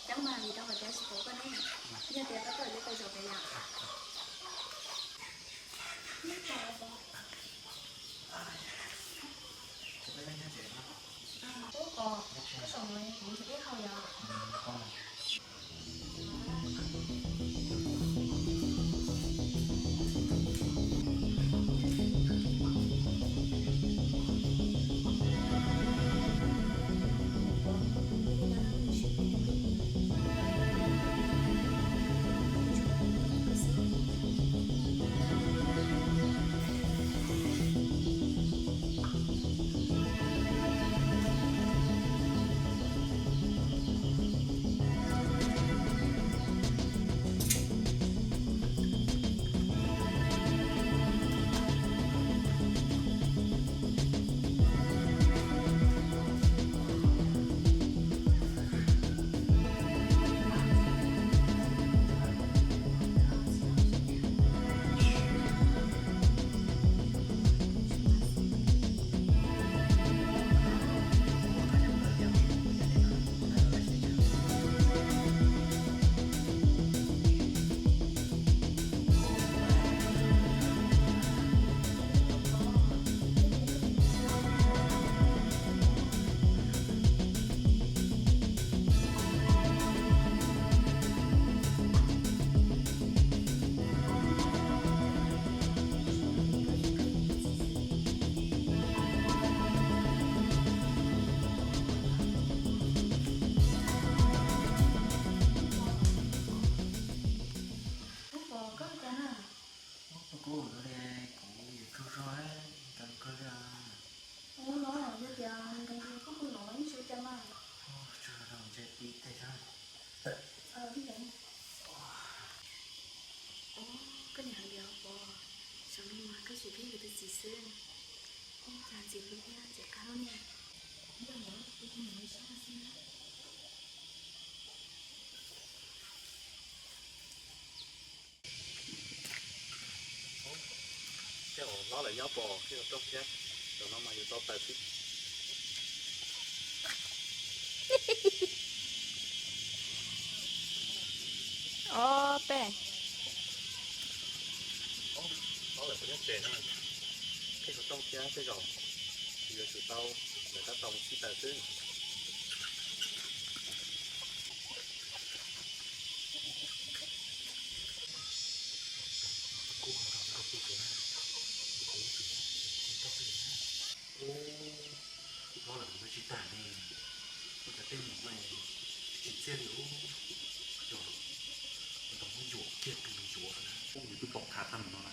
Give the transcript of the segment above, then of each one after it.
Cov mas vim rau qhov tias tsis pom koj ne, yog tias koj tuaj ces koj zaum pem yom. Ub, koj saum no kuv ib hau yom. Ub, koj ua cas na? Ub, kuv ua li kuv yuav tsaug zog, nkees kawg li. Ub, no yog tias nkees kawg koj mus nov ib zaug cas mas. Ub, tsaug zog, ntshe pib tej zog. Ub, koj niam hais tias pom, xyov no mas koj tsis pheej yuav tus txiv xwb. Ub, cas ntxim hlub thiab ntxim qab lub niag. Kuv yog mus kuv tus niam li sab xwb na. Tej uas hlob lawm nyob pom thiab rooj thiab, zaum no mas yuav tau taws xwb. Ob peb. Hlob lawm puas nyob tsev no, thiab rooj thiab tej zaum yuav tsum tau lawm tab tom mus txhij taws xwb. Ub, hlob lawm mus tsis tag ne, ua cas tej mus no tsis tsim txiaj li ub. Yog tau muab yuam kiag rau yuav na, ub, yus twb pom qab tag mus no na.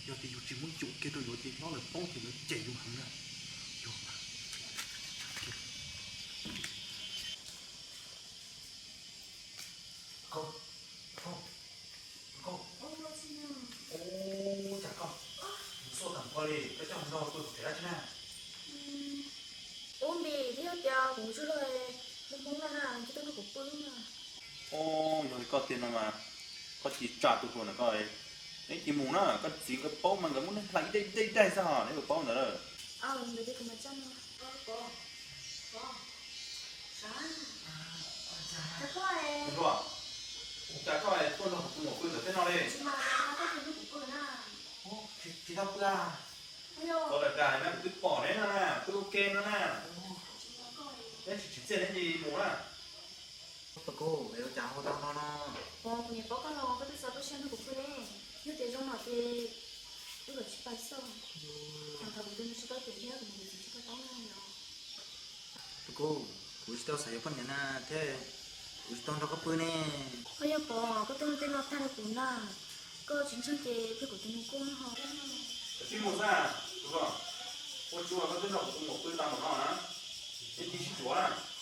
Yog tias yus tsis muab yuam kiag rau yuav ces hlob lawm paub ces lawv cem yus heev na. Yog mas. Koj, koj, koj. Ub, cas koj mus xauj tag npaum li, koj coj mus nrog tus txiv dab tsi na? Ub, npis, twb yog tias kuv tsaug zog, mus hmoob na, cia koj nrog kuv pw na. Ub, yog li koj tiag no mas koj cia li tsa tus hluas ntawd koj, neb cia li mus na, koj txiv nkawd paub mas nkawd muab neb hlais ib daig ib daig xwb os, neb puas paub ntawd lawm. Ntawd ces kuv mam tsa no. Cas koj, cas koj tuaj nrog kuv tus muam pw ntawm tej no li? Tsis mas, koj tus muam pw na. Tsis tau pw a? Tau lawm cas na, kuv twb pom neb no na, pw ua ke no na. Neb tsis tsim txiaj neb cia li mus na. Paj Kub, es ua cas ho tau no no? Pog, kuv niam paub koj los koj twb txav koj siab nrog kuv pw ne. Yog tias zoo no ces wb kav tsij pais xwb. Thaum kuv tus nus tsis tau tiav thiab kuv niam kuv txiv tsis tau paub no yog. Paj Kub, kuv tsis tau xav yuav poj niam na thiab kuv tsis tau nrog koj pw ne. Koj yog Pov, koj twb ua tej no tag rau kuv na. Koj tsis ntseeg ces peb kuv tus nus kuj ho. Koj tsis mus xwb, ua tsuas koj twb nrog kuv tus muam pw tau npaum no na, yeej tsis sib tsuav na.